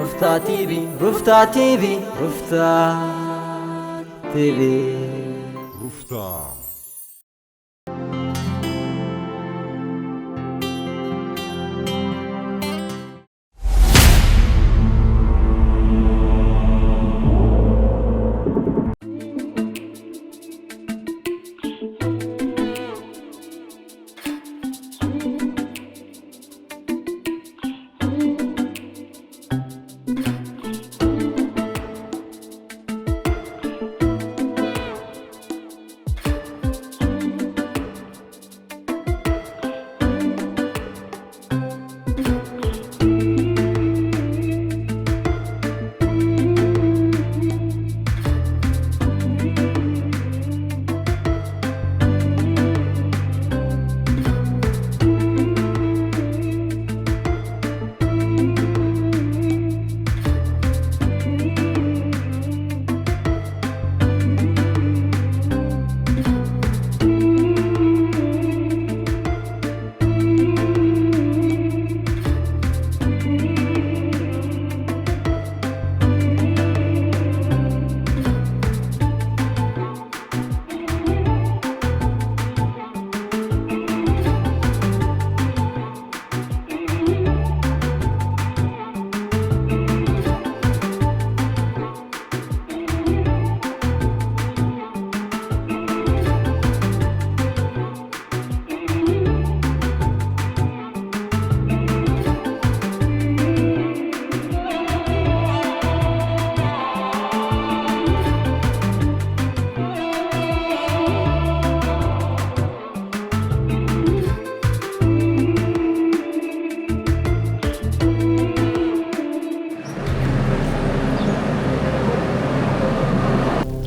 ሩፍታ ቲቪ፣ ሩፍታ ቲቪ፣ ሩፍታ ቲቪ። ሩፍታ።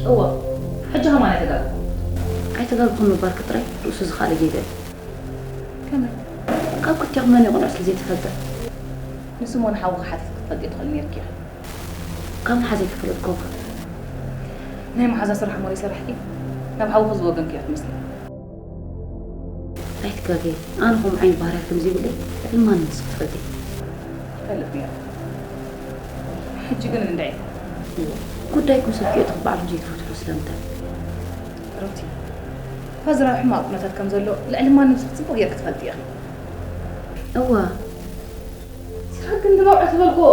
እወ፣ ሕጂ ከማን ኣይተጋግኹን። ኣይተጋግኹን ምባልኪ ጥራይ ርእሱ ዝኸኣለ ጌጋ እዩ። ከመይ? ካብ ክልቴኹም መን ይቕኑዕ ስለ ዘይትፈልጢ። ንስሞን ሓውኺ ሓቲትኪ ክትፈልጢ ትኽእሊ ነይርኪ ኢኺ። ካብ መሓዘይ ከይፈለጥክዎ እኳ። ናይ መሓዛ ስራሕ እሞ ዘይሰራሕኪ፣ ናብ ሓውኺ ዝወገንኪ እያ ትመስሊ። ኣይትጋገይ፣ ኣነ ከምኡ ዓይነት ባህርያት ከም ዘይብለይ ልዕሊ ማንም ንስኺ ትፈልጢ። ይፈልጥ ነይረ። ሕጂ ግን እንድዒ። ጉዳይኩም ሰብ ክእትኹም ባዕልኹም ዘይትፍትሑ ስለምንታይ? ሩቲ፣ ፋዘር ኣብ ሕማቕ ኩነታት ከም ዘሎ ልዕሊ ማንም ሰብ ጽቡቕ ጌርኪ ትፈልጢ ኢኺ። እወ። ሲራክ ግን ንመርዖ ዝበልክዎ፣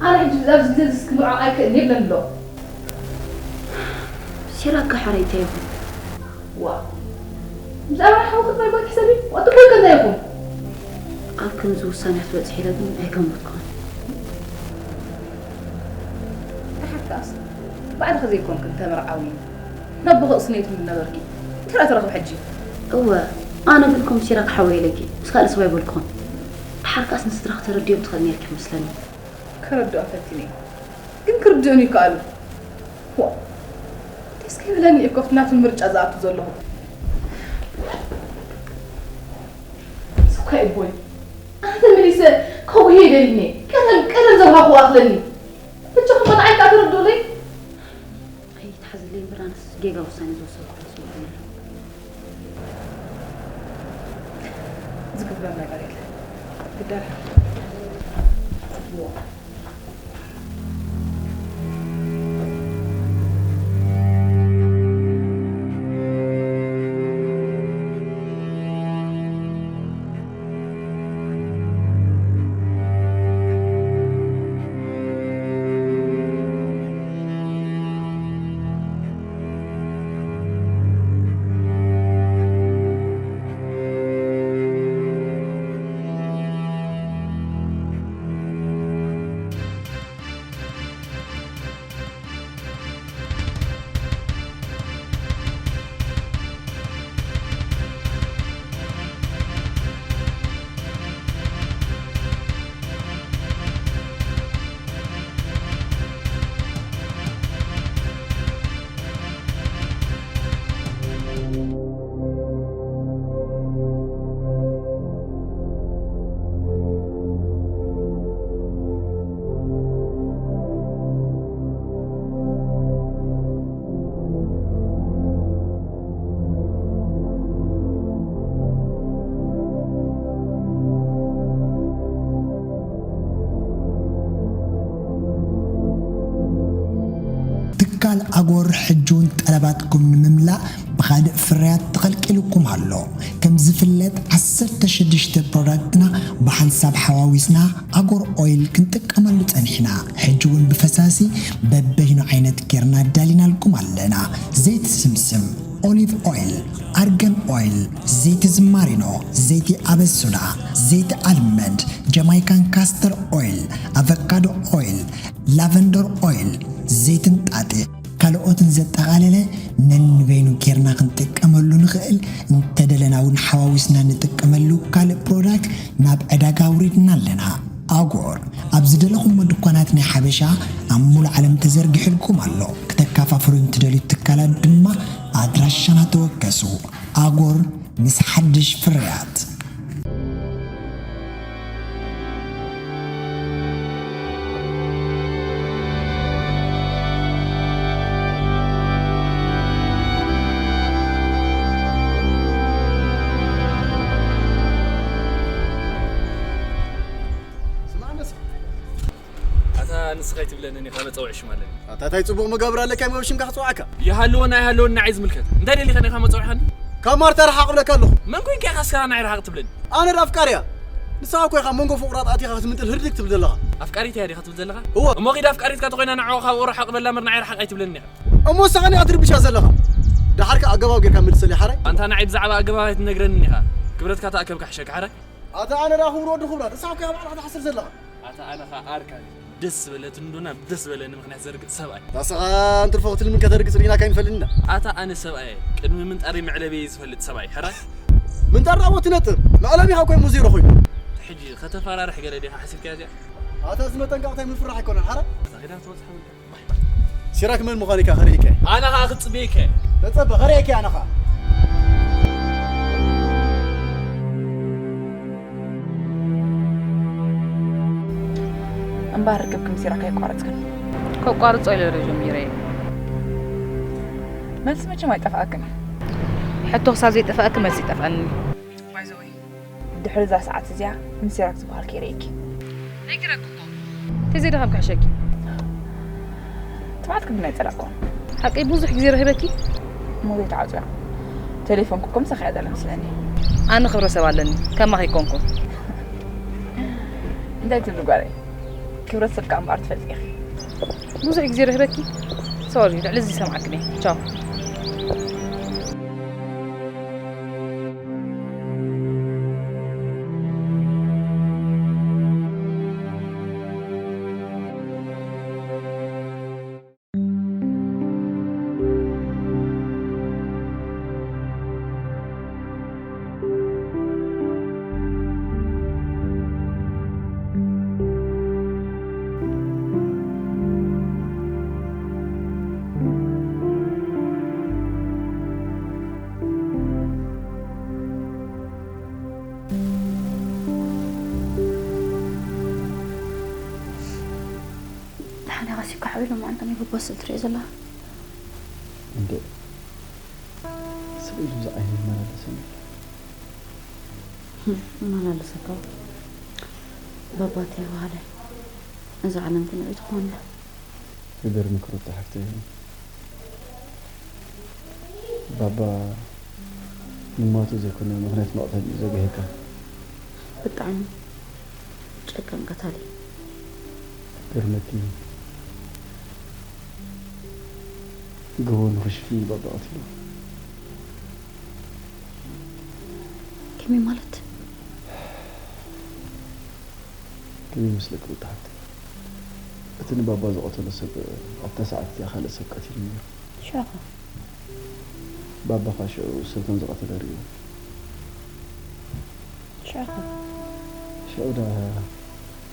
ኣነ ሕጂ ኣብዚ ግዜ እዚ ክምርዖ ኣይክእልን ይብለኒ ኣሎ። ሲራክ ሓራይ እንታይ ይኹን? ዋ። ብዛዕባ ሓው ክትነግሮ ትሕሰቢ? ወዲ ኮንከ እንታይ ይኹን? ኣብ ከምዚ ውሳኔ ክትበጽሕ ኢለ ግን ኣይገመትኩን። ደሓር ከኣስ፣ ባዕልኺ ዘይኮንክን ተመርዓዊ፣ ነቦኺ እቕስነይቱ ምነበርኪ። እንታይ ደኣ ትረኽቢ ሕጂ? እወ፣ ኣነ ግን ከም ሲራክ ሓወይ ኢለኪ፣ ምስ ካልእ ሰብ ኣይበልኩን። ደሓር ከኣስ ንስድራኺ ተረድዮም ትኽእል ነይርኪ መስለኒ። ከረድኦም ፈቲነ፣ ግን ክርድኡኒ ይከኣሉ። ዋ፣ ደስ ከይብለኒ እኮ ኣብቲ ናቱ ምርጫ ዝኣቱ ዘለኹ። ስኳይ ቦይ፣ ኣነ ተመሊሰ ከጉህየ ደሊኒ፣ ቀደም፣ ቀደም ዘውሃኹ ኣኽለኒ። ብቻ መጥዓይ ከኣ ተረድኡለይ። ኣይትሓዝለይ እምበር፣ ኣነስ ጌጋ ውሳኔ ዝወሰንኩ መስሎ እዩ። ዝግበር ነገር የለን። ግደላ። ትካል ኣጎር ሕጂ እውን ጠለባትኩም ንምምላእ ብኻልእ ፍርያት ተቐልቂሉኩም ኣሎ። ከም ዝፍለጥ ዓሰርተ ሽዱሽተ ፕሮዳክትና ብሓንሳብ ሓዋዊስና ኣጎር ኦይል ክንጥቀመሉ ጸኒሕና። ሕጂ እውን ብፈሳሲ በበይኑ ዓይነት ጌርና ኣዳሊናልኩም ኣለና። ዘይት ስምስም፣ ኦሊቭ ኦይል፣ ኣርገን ኦይል፣ ዘይቲ ዝማሪኖ፣ ዘይቲ ኣበሱዳ፣ ዘይቲ ኣልመንድ፣ ጀማይካን ካስተር ኦይል፣ ኣቨካዶ ኦይል፣ ላቨንደር ኦይል፣ ዘይትን ጣጢ ካልኦትን ዘጠቓለለ ነንበይኑ ጌርና ክንጥቀመሉ ንኽእል። እንተደለና እውን ሓዋዊስና ንጥቀመሉ ካልእ ፕሮዳክት ናብ ዕዳጋ ኣውሪድና ኣለና። ኣጎር ኣብ ዝደለኹሞ ድኳናት ናይ ሓበሻ ኣብ ሙሉእ ዓለም ተዘርጊሑልኩም ኣሎ። ክተካፋፍሉ እንትደልዩ ትካላት ድማ ኣድራሻና ተወከሱ። ኣጎር ምስ ሓድሽ ፍርያት። ኣታ ንስኻ ኣይትብለንን ኢኻ መጸውዒ ሽም ኣለኒ። ኣታ እንታይ ጽቡቕ መጋብር ኣለካ እሞ ሽምካ ክጽውዓካ? ይሃልወን ኣይሃልወን ንዓይ ዝምልከት። እንታይ ደሊኻ ኢኻ መጸውዒኻኒ? ካብ ማርታ ርሓቕ እብለካ ኣለኹ። መን ኮንካ ኢኻ እስኻ ንዓይ ርሓቕ ትብለኒ? ኣነ ዳ ኣፍቃሪያ። ንስኻ እኮ ኢኻ መንጎ ፍቑራት ኣቲኻ ክትምንጥል ህርድግ ትብል ዘለኻ። ኣፍቃሪተይ እያ ዲኻ ትብል ዘለኻ? እወ። እሞ ኺድ ኣፍቃሪትካ ተኾይና ንዓኡ ካብ እኡ ርሓቕ በላ እምበር ንዓይ ርሓቕ ኣይትብለንን ኢኻ። እሞ ንስኻ ዲኻ ትርብሻ ዘለኻ? ደሓር ከኣ ኣገባብ ጌርካ መልሰለይ ሓራይ። ኣንታ ንዓይ ብዛዕባ ኣገባብ ኣይትነግረንን ኢኻ። ክብረትካ ተኣከብካ ሕሸኪ ሓራይ። ኣታ ኣነ ደኣ ክብሮ ድኹብራ ንስኻ እኮ ኢኻ ባዕልኻ ትሓስር ዘለኻ። ኣታ ኣነ ኸኣ ኣርካን ደስ ዝበለትኒ ዶ ናብ ደስ ዝበለኒ ምኽንያት ዘርግጽ ሰብኣይ። ኣታ ንስኻ እንትርፎ ክትልምን ከተርግጽ ርኢናካ ኣይንፈልጥን ኢና። ኣታ ኣነ ሰብኣይ እየ ቅድሚ ምንጣረይ መዕለቢየይ ዝፈልጥ ሰብኣይ ሕራይ። ምንጣር ደኣ እሞ ትነጥር መዕለቢኻ እኮ እሞ ዜሮ ኮይኑ። ሕጂ ከተፋራርሕ ገለ ዲኻ ሓሲብካያ እዚኣ? ኣታ እዚ መጠንቀቕታ ምፍራሕ ኣይኮነን ሓራይ። ኣታ ኺዳ ትወጽእ ሓውልካ። ሲራክ መን ምዃኑ ኢካ ከርእየካ እየ። ኣነ ኸኣ ክጽበየካ እየ። ተጸበ፣ ከርእየካ እየ ኣነ ኸኣ። እምበኣር ርክብኪ ምስ ሲራክ ኣየቋረጽክን? ከቋርጾ ኢለ ዶ ጀሚረ እየ? መልሲ መቸም ኣይጠፍኣክን እዩ። ሕቶ ክሳብ ዘይጠፍኣኪ መልሲ ይጠፍኣኒ እዩ። By the way፣ ድሕሪ እዛ ሰዓት እዚኣ ምስ ሲራክ ዝበሃል ከይርእየኪ። ነጊረኪ እኮ። ተዘይደኸምኪ ሕሸኪ። ትብዓት ክብና ኣይጸላእኩን። ሓቀይ ብዙሕ ግዜ ረኺበኪ? እሞ ዘይተዓጽያ። ቴሌፎንኪ እኮ ምሳኺ እያ ዘላ መስለኒ። ኣነ ክብረ ሰብ ኣለኒ፣ ከማኺ ኣይኮንኩን። እንታይ ትብሊ ጓለይ? ክብረት ሰብካ እምበኣር ትፈልጢ ኢኺ። ብዙሕ ግዜ ረኺበኪ? ሶሪ፣ ልዕሊ እዚ ይሰምዓክን እየ። ቻው። ደሓን ኢኻ ሲኮ ሓወይ፣ ሎማዓንቲ ናይ በቦ ስእሊ ትሪኦ ዘለኻ? እንድዒ፣ ስቕ ኢሉ ኣብዚ ዓይነይ ይመላለሰኒ ኣሎ። ይመላለሰካ። ባባ ተይበሃለ እዛ ዓለም ክንርኢ ትኾን እያ። ክገርመኪ ሩታ ሓፍተይ፣ ባባ ምማቱ ዘይኮነ ምኽንያት መቕተሊኡ ዘግሀካ። ብጣዕሚ ጨካን ቀታሊ። ገርመኪ ገቦ ንኽሽፍን ባባ ቀቲሉ። ከመይ ማለት? ከመይ ይመስለኪ ሩታ ሓፍተይ? እቲ ንባባ ዝቐተሎ ሰብ ኣብታ ሰዓት እቲኣ ካልእ ሰብ ቀቲሉ ነይሩ። ሽዑ ኸ? ባባ ኸኣ ሽዑ ሰብ ከም ዝቐተለ ርእዩ። ሽዑ ኸ? ሽዑ ደኣ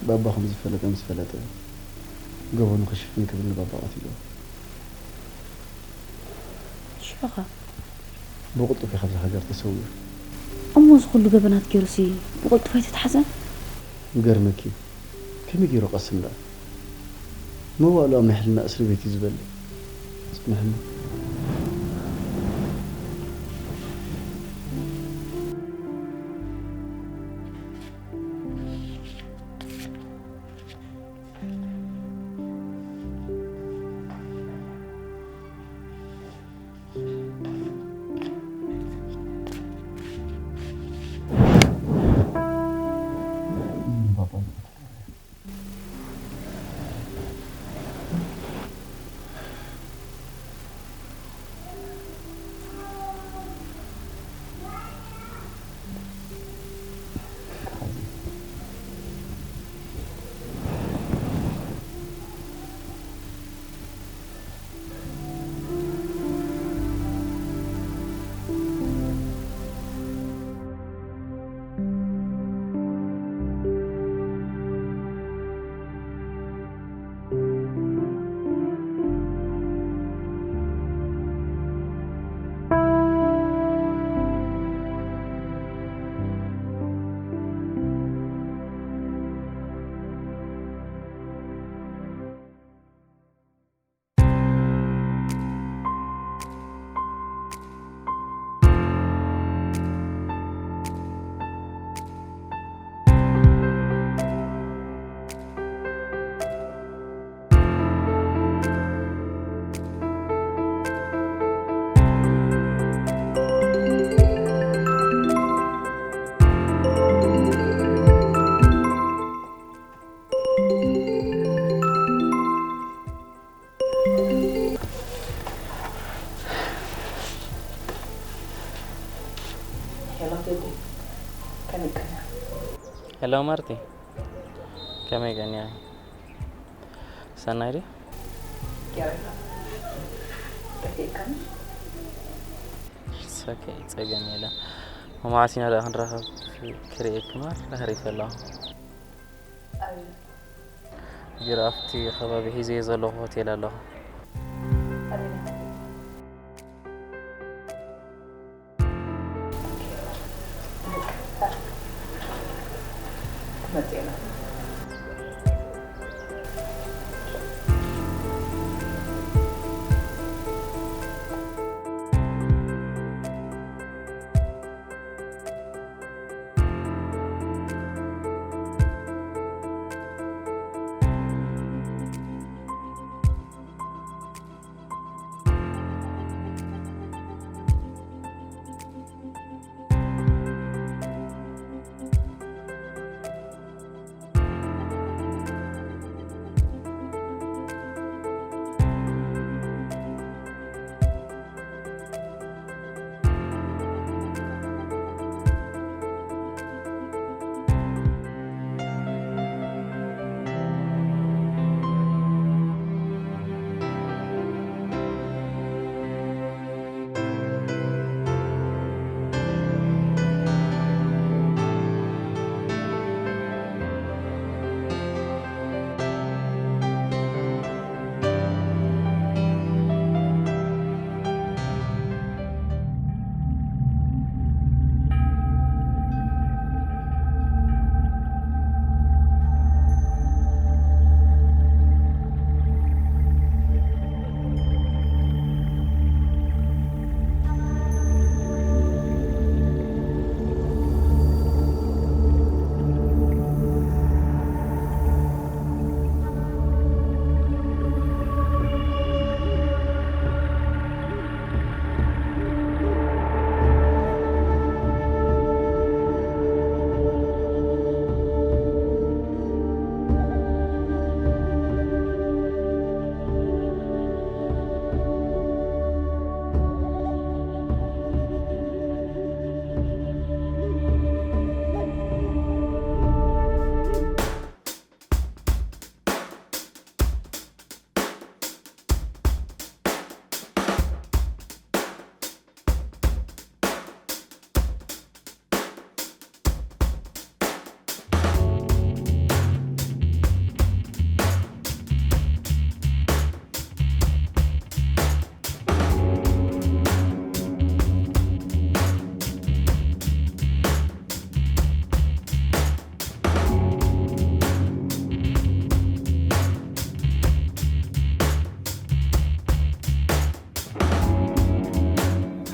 ባባ ከም ዝፈለጠ ምስ ፈለጠ፣ ገበኑ ክሽፍን ክብል ንባባ ቀቲልዎ። ሽዑ ኸ? ብቕልጡፍ እዩ ካብዛ ሃገር ተሰዊሩ። እሞ እዚ ኹሉ ገበናት ገይሩሲ ብቕልጡፍ ኣይተታሕዘን? ይገርመኪ እዩ። ከመይ ገይሩ ቀስን ደኣ? መዋእሉ ኣብ ናይ ሕልና እስሪ ቤት እዩ ዝበልዕ። ጽንሕኒ። ሄሎ ማርቲ፣ ከመይ ቀንያ? ሰናይ ድዩ? ሰከይ ጸገም የለን። መዓስ ኢና ደኣ ክንራኸብ? ክርእየኪ ማር ኣህሪፈ ኣለኹ። ጅራ ኣብቲ ከባቢ ሒዘዮ ዘለኹ ሆቴል ኣለኹ።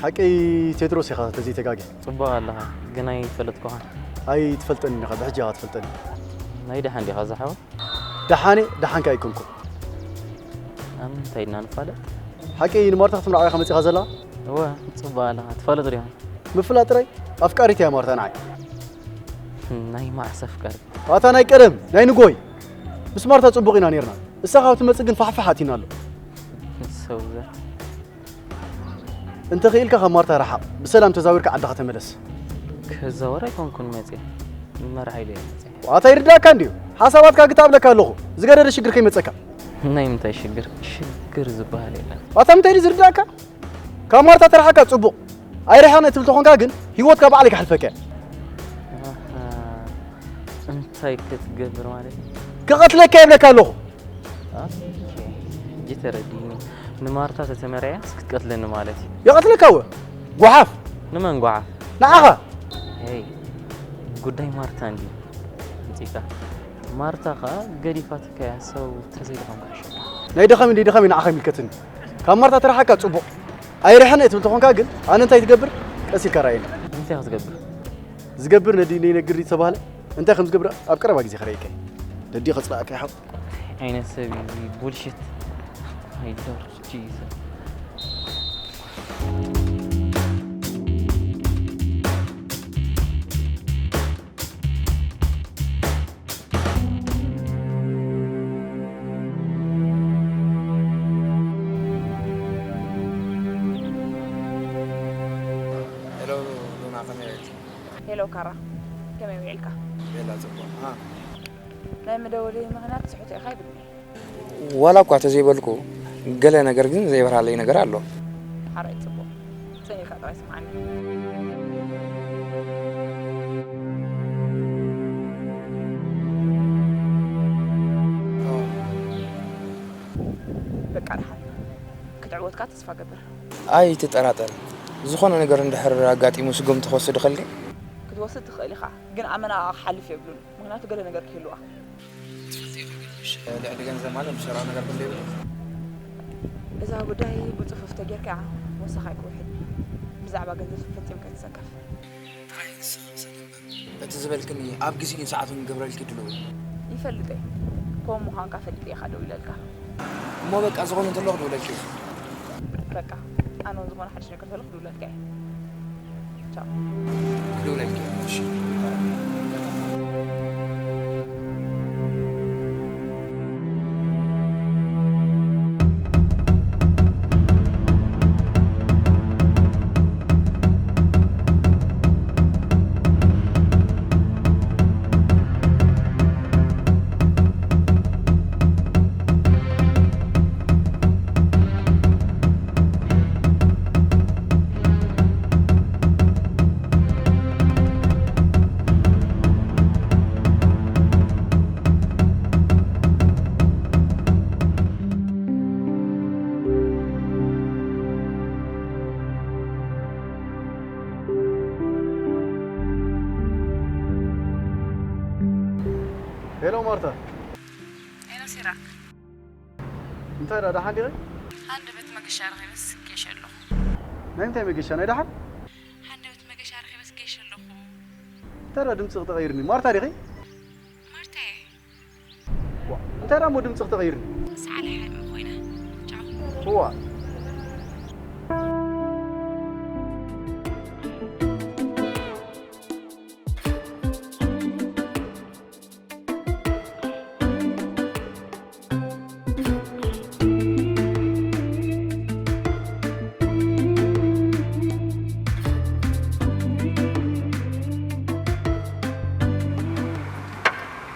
ሓቀይ ቴድሮስ ኢኻ ተዘይተጋግየ። ጽቡቕ ኣለኻ፣ ግን ኣይፈለጥኩኻን። ኣይትፈልጠንን ኢኻ፣ ብሕጂ ኢኻ ትፈልጠኒ። ናይ ደሓን ዲኻ ዝሓወይ? ደሓነ ደሓንካ ኣይኮንኩን። ኣብ ምንታይ ኢና ንፋለጥ? ሓቂ ንማርታ ክትምርዓው ኢኻ መጺኻ ዘለኻ? እወ፣ ጽቡቕ ኣለኻ። ትፋለጥ ዲኻ? ምፍላጥ ጥራይ? ኣፍቃሪት እያ ማርታ ንዓይ። ናይ መዓስ ኣፍቃሪት? ኣታ ናይ ቀደም፣ ናይ ንጎይ። ምስ ማርታ ጽቡቕ ኢና ኔርና። እሳ ካብ ትመጽእ ግን ፋሕፋሕ ኣቲና ኣሎ። ሰውዘር። እንተ ኽኢልካ ካብ ማርታ ርሓቕ፣ ብሰላም ተዛዊርካ ዓድኻ ተመለስ። ክዛወር ኣይኮንኩን መጽየ፣ መርዓ ኢለ እየ መጽየ። ዋታ ይርዳእካ እንድዩ፣ ሓሳባትካ ግታብለካ ኣለኹ፣ ዝገደደ ሽግር ከይመጸካ። ናይ ምንታይ ሽግር? ሽግር ዝበሃል የለን። ዋታ ምንታይ ድዩ ዝርዳእካ? ካብ ማርታ ተርሓቕካ ጽቡቕ፣ ኣይርሕቕን እትብል ተኾንካ ግን ህይወትካ ባዕለይ ክሓልፈካ እየ። ኣሃ፣ እንታይ ክትገብር ማለት እዩ? ክቐትለካ ይብለካ ኣለኹ። ኦኬ፣ ሕጂ ተረዲእኒ። ንማርታ ተተመርዕያስ ክትቀትለኒ ማለት እዩ። የቐትለካ እወ። ጓሓፍ። ንመን ጓሓፍ? ንዓኻ። ሄይ፣ ጉዳይ ማርታ እንድዩ። ኣምጺእካ። ማርታ ኸኣ ገዲፋትካ እያ፣ ሰው ተዘይደኸምካ ይሻል። ናይ ደኸም እንዲ ደኸም ንዓኻ ይምልከትኒ። ካብ ማርታ ተረሓካ ጽቡቕ። ኣይርሕን እትብል ተኾንካ ግን ኣነ እንታይ ትገብር? ቀስ ኢልካ ርኣየኒ። እንታይ ክትገብር? ዝገብር ነዲ ነይነግር ዝተባህለ እንታይ ከም ዝገብር ኣብ ቀረባ ግዜ ክረእየካ እየ። ነዲ ከጽላእካ ይሓው። ዓይነት ሰብ እዩ እዚ ቡልሽት። My Lord Jesus። ሄሎ ሉና፣ ከመይ ውዒልኪ? ሄሎ ካራ፣ ከመይ ውዒልካ? ቤላ፣ ጽቡቕ። ናይ መደወሊ ምኽንያት ትስሕቶ ኢኻ ይብል። ዋላ እኳ ተዘይበልኩ፣ ገለ ነገር ግን ዘይበርሃለይ ነገር ኣሎ። ሓራይ ጽቡቕ። ጽን ኢልካ ጥራይ ስምዓኒ። በቃ ደሓን። ክትዕወትካ ተስፋ ገብር። ኣይትጠራጠር። ዝኾነ ነገር እንድሕር ኣጋጢሙ ስጉምቲ ክወስድ እኽእል ድየ? ክትወስድ ትኽእል ኢኻ፣ ግን ኣመና ክሓልፍ የብሉን። ምኽንያቱ ገለ ነገር ክህልዋ። ትፈልጥዮ ከገርምሽ፣ ልዕሊ ገንዘብ ማለት ዝሸርዖ ነገር ከም ዘይብሉ። እዛ ጉዳይ ብጽፉፍ ተጌርካ እያ ወሳኻ ኣይክውሕድ። ብዛዕባ ገንዘብ ፈጺምካ ኣይትሰከፍ። ጥራይ ንስኺ ምሰሊ እምበር፣ እቲ ዝበልክኒ ኣብ ግዜኡን ሰዓቱን ክገብረልኪ ድሉው እየ። ይፈልጥ እየ። ከምኡ ምዃንካ ፈሊጠ እየ ደው ኢለልካ። እሞ በቃ፣ ዝኾነ እንተሎ ክድውለልኪ እየ። በቃ፣ ኣነ እውን ዝኾነ ሓድሽ ነገር እንተሎ ክድውለልካ እየ። ቻው። ክድውለልኪ እየ። እሺ። ሄሎ ማርታ። ሄሎ ሲራክ። እንታይ ደኣ፣ ደሓን ዲኺ? ሃንደበት መገሻ ረኺበስ ጌሽ ኣለኹ። ናይ እንታይ መገሻ? ናይ ደሓን? ሃንደበት መገሻ ረኺበስ ጌሽ ኣለኹ። እንታይ ደኣ ድምፅኺ ተቐይርኒ? ማርታ ዲኺ? ማርታ እየ። ዋ፣ እንታይ ደኣ እሞ ድምፅኺ ተቐይርኒ? ሰዓል ሓይሚ ኮይነ። ቻው። ዋ።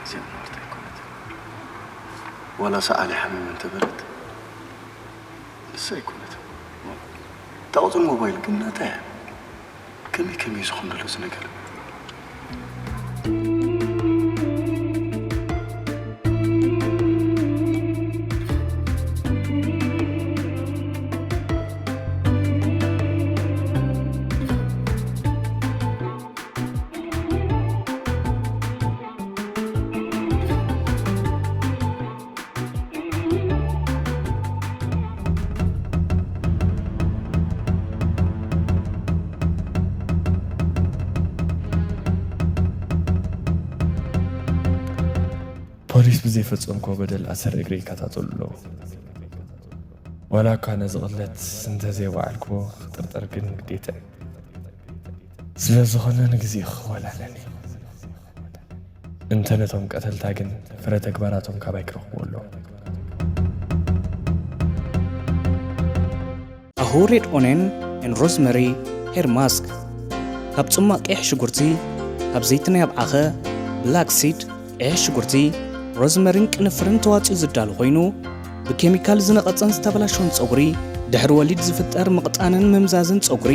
እዚኣ ማርታ ኣይኮነትን። ዋላ ሰዓሊ ሓሚመ እንተበለት፣ ንሳ ኣይኮነትን። እታ ቁጽሪ ሞባይል ግን ናታ እያ። ከመይ ከመይ ዝኸውን ዘሎ እዚ ነገር? ፖሊስ ብዘይፈጸምክዎ በደል ኣሰር እግረይ ይከታተሉ ኣለዉ። ዋላ እኳ ነዚ ቅትለት እንተዘይወዓልክዎ፣ ክጥርጠር ግን ግዴታ እዩ። ስለ ዝኾነ ንግዜኡ ክኽወል ኣለኒ። እንተ ነቶም ቀተልታ ግን ፍረ ተግባራቶም ካባይ ክረኽቡ ኣለዎም። ኣሁ ሬድ ኦኔን ኤን ሮዝመሪ ሄር ማስክ። ካብ ጽማቕ ቀይሕ ሽጉርቲ፣ ካብ ዘይቲ ናይ ኣብዓኸ፣ ብላክ ሲድ፣ ቀይሕ ሽጉርቲ፣ ሮዝመሪን ቅንፍርን ተዋጺኡ ዝዳሎ ኮይኑ፣ ብኬሚካል ዝነቐጸን ዝተበላሸወን ጸጉሪ፣ ድሕሪ ወሊድ ዝፍጠር ምቕጣንን ምምዛዝን ጸጉሪ፣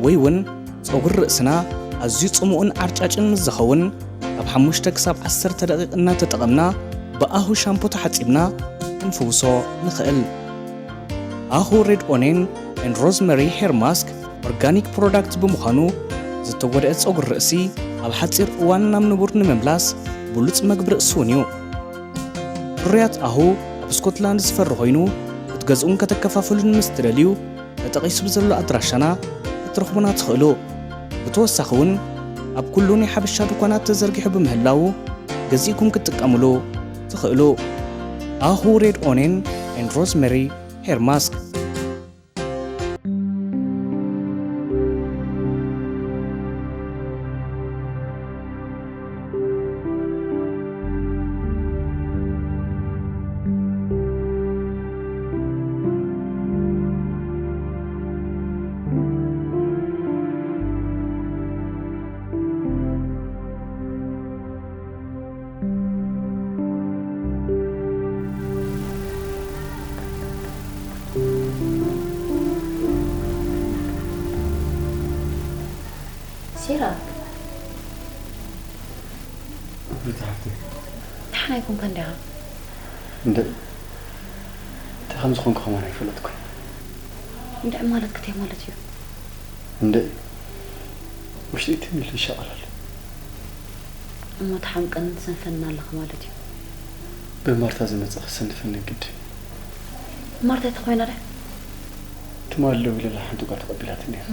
ወይ እውን ጸጉሪ ርእስና ኣዝዩ ጽሙእን ዓርጫጭን ምስ ዝኸውን፣ ካብ ሓሙሽተ ክሳብ ዓሰርተ ደቂቕ እናተጠቐምና ብኣሁ ሻምፖ ተሓጺብና ክንፍውሶ ንኽእል። ኣሁ ሬድ ኦኔን ኤንድ ሮዝመሪ ሄር ማስክ ኦርጋኒክ ፕሮዳክት ብምዃኑ፣ ዝተጎድአ ጸጉሪ ርእሲ ኣብ ሓጺር እዋን ናብ ንቡር ንምምላስ ብሉጽ መግቢ ርእሲ እውን እዩ። ፍርያት ኣሁ ኣብ ስኮትላንድ ዝፈሪ ኮይኑ፣ ክትገዝኡን ከተከፋፍሉን ምስ ትደልዩ፣ ተጠቒሱ ብዘሎ ኣድራሻና ክትረኽቡና ትኽእሉ። ብተወሳኺ እውን ኣብ ኩሉ ናይ ሓበሻ ድኳናት ተዘርጊሑ ብምህላዉ፣ ገዚእኩም ክትጥቀሙሉ ትኽእሉ። ኣሁ ሬድ ኦኔን ኤንድ ሮዝመሪ ሄር ማስክ። ኣይኮንካ እንዲኻ። እንደ እንታይ ከም ዝኾንኩ ከማን ኣይፈለጥኩን። እንድዒ ማለት ክትይ ማለት እዩ። እንደ ውሽጢ ትንሽ ይሻቀላል። እሞ ተሓምቀን ትሰንፈና ኣለኻ ማለት እዩ። ብማርታ ዝመጽእ ክሰንፈኒ ግድ። ማርታ ተኾይና ደ ትማሊ ደው ኢለላ ሓንቲ ጓል ተቐቢላትኒ እያ።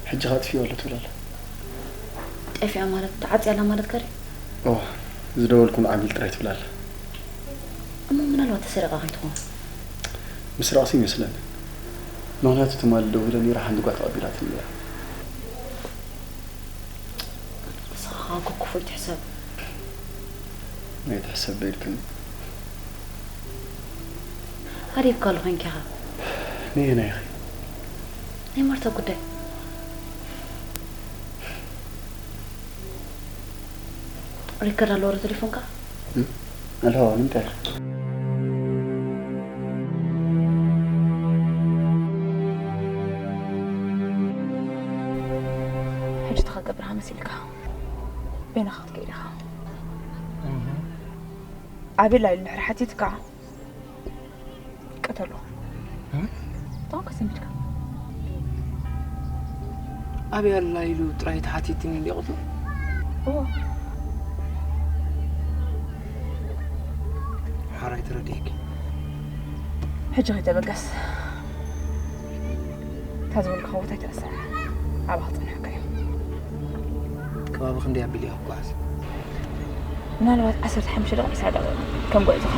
ሕጂ ኸኣ ጥፊኦ ኣሎ ትብል ኣላ። ጠፊኣ ማለት ተዓጽያ ኣላ ማለት ከሪ ኦ ዝደወልኩ ንዓቢል ጥራይ ትብል ኣላ። እሞ ምናልባት ተሰሪቓ ከይትኾን። ምስራቕሲ ይመስለኒ። ምኽንያቱ ትማሊ ደው ኢለ ነይረ ሓንቲ ጓል ተቐቢላትኒ እያ። ንስኻ ከኣ ክፉእ ትሕሰብ። ኣይትሕሰብ ኢልክኒ። ሃዲብካ ኣሎ ኮይንካ ኢኻ። ነየናይ ኢኺ? ናይ ማርታ ጉዳይ። ሪከርድ ኣለዎ ዶ ቴሌፎንካ? ኣለዋ ንምንታይ ኢኻ? ሕጂ ተኸገብርሃ መሲልካ በይንኻ ክትከይድ ኢኻ። ኣቤላ ኢሉ ድሕሪ ሓቲትካ ቀተሎ። እቶም ከሰንቢድካ። ኣበይ ኣላ ኢሉ ጥራይ ተሓቲትኒ እንዲ ቀትሎ? እዎ። ሓራይ ተረዲእኪ። ሕጂ ከይተበገስ። እታ ዝበልካኻ ቦታ ኣይትረስዕ። ኣብኣ ክጸንሐካ እዩ። ከባቢ ክንደይ ኣቢሉ እዩ ክጓዓዝ? ምናልባት ዓሰርተ ሓሙሽተ ደቂቕ፣ ዒስራ ደቂቕ ከም ጉዕዞኻ።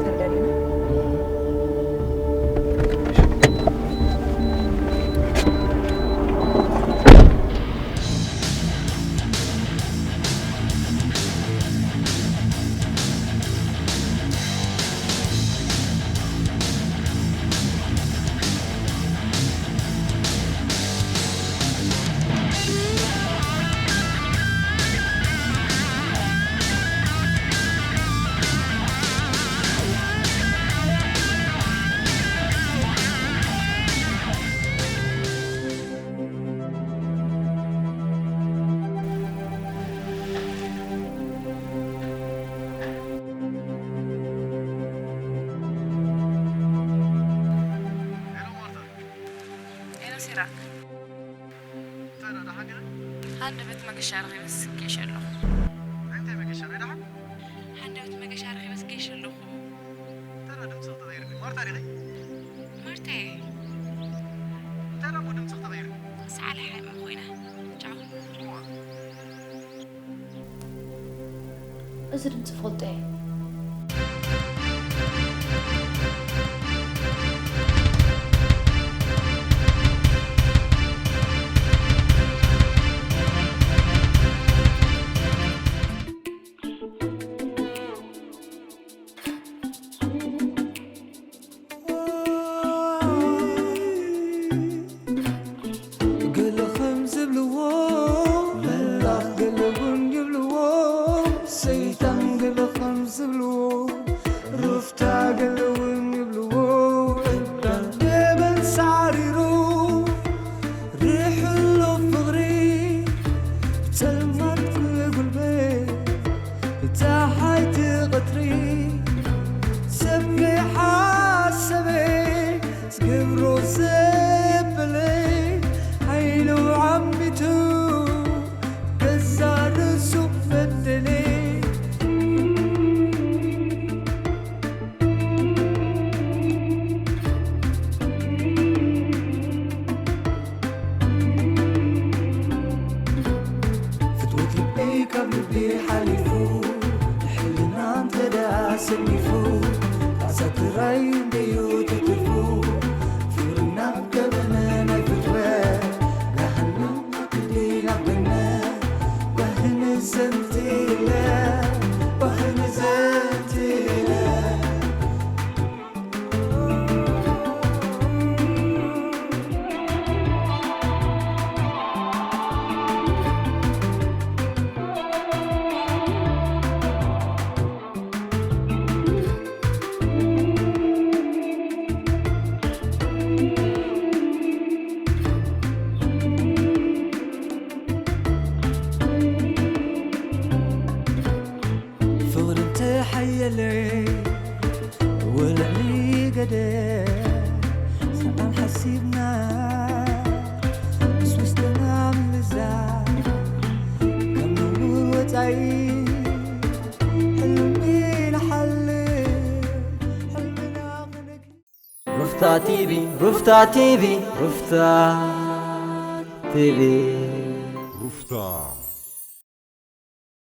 ተደሊና። ኤሎ ሲራክ። እንታይ ደኣ ደሓን ዲኺ? ሃንደበት መገሻ ረኺበስ ጌሽ ኣለኹ። እንታይ መገሻ ናይ ደሓን? ሃንደበት መገሻ ረኺበስ ጌሽ ኣለኹ። እንታይ ደኣ ድምፅኺ ተቐይርኒ? ማርታ ዲኺ? ማርታ እየ። እንታይ ደኣ እሞ ድምፅኺ ተቐይርኒ? ሰዓሊ ሓይማ ኮይና። ቻው። እዋ። እዚ ድምፂ ፈልጦ እየ። ገለ ከም ዝብልዎ መላኽ ገለ እውን ይብልዎ ሰይጣን ገለ ከም ዝብልዎ ሩፍታ ገለ እውን ይብልዎ ደበን ሳሪሩ ርሕሎ ፍቕሪ ብጸልማት ክጉልበት ጸሓይ ትቐትሪ ሰብ ከይሓሰበ ዝገብሮ ዘበለ ሓይሉ ዓሚቱ ገዛ ርእሱ በደለ። ፍትወት ልቢ ካብ ልቢ ሓሊፉ ንሕልና እንተ ደኣ ሰኒፉ ጣሳ ጥራይ እንደዩ ትትርፉ ፍቕርና ገበነ ናይ ፍትወት ገሃነም ኣክዲ ናብ ገነት ባህን ዘንትለ ባህን ዘንትለ ወለሊ ገደ ሰላም ሓሲብና ምስ ውስጥና ምልዛብ ካብ ነውር ወፃኢ ሕልሚ ንሓልም ሕልምና ክንክ ሩፍታ ቲቪ ሩፍታ ቲቪ ሩፍታ ቲቪ ሩፍታ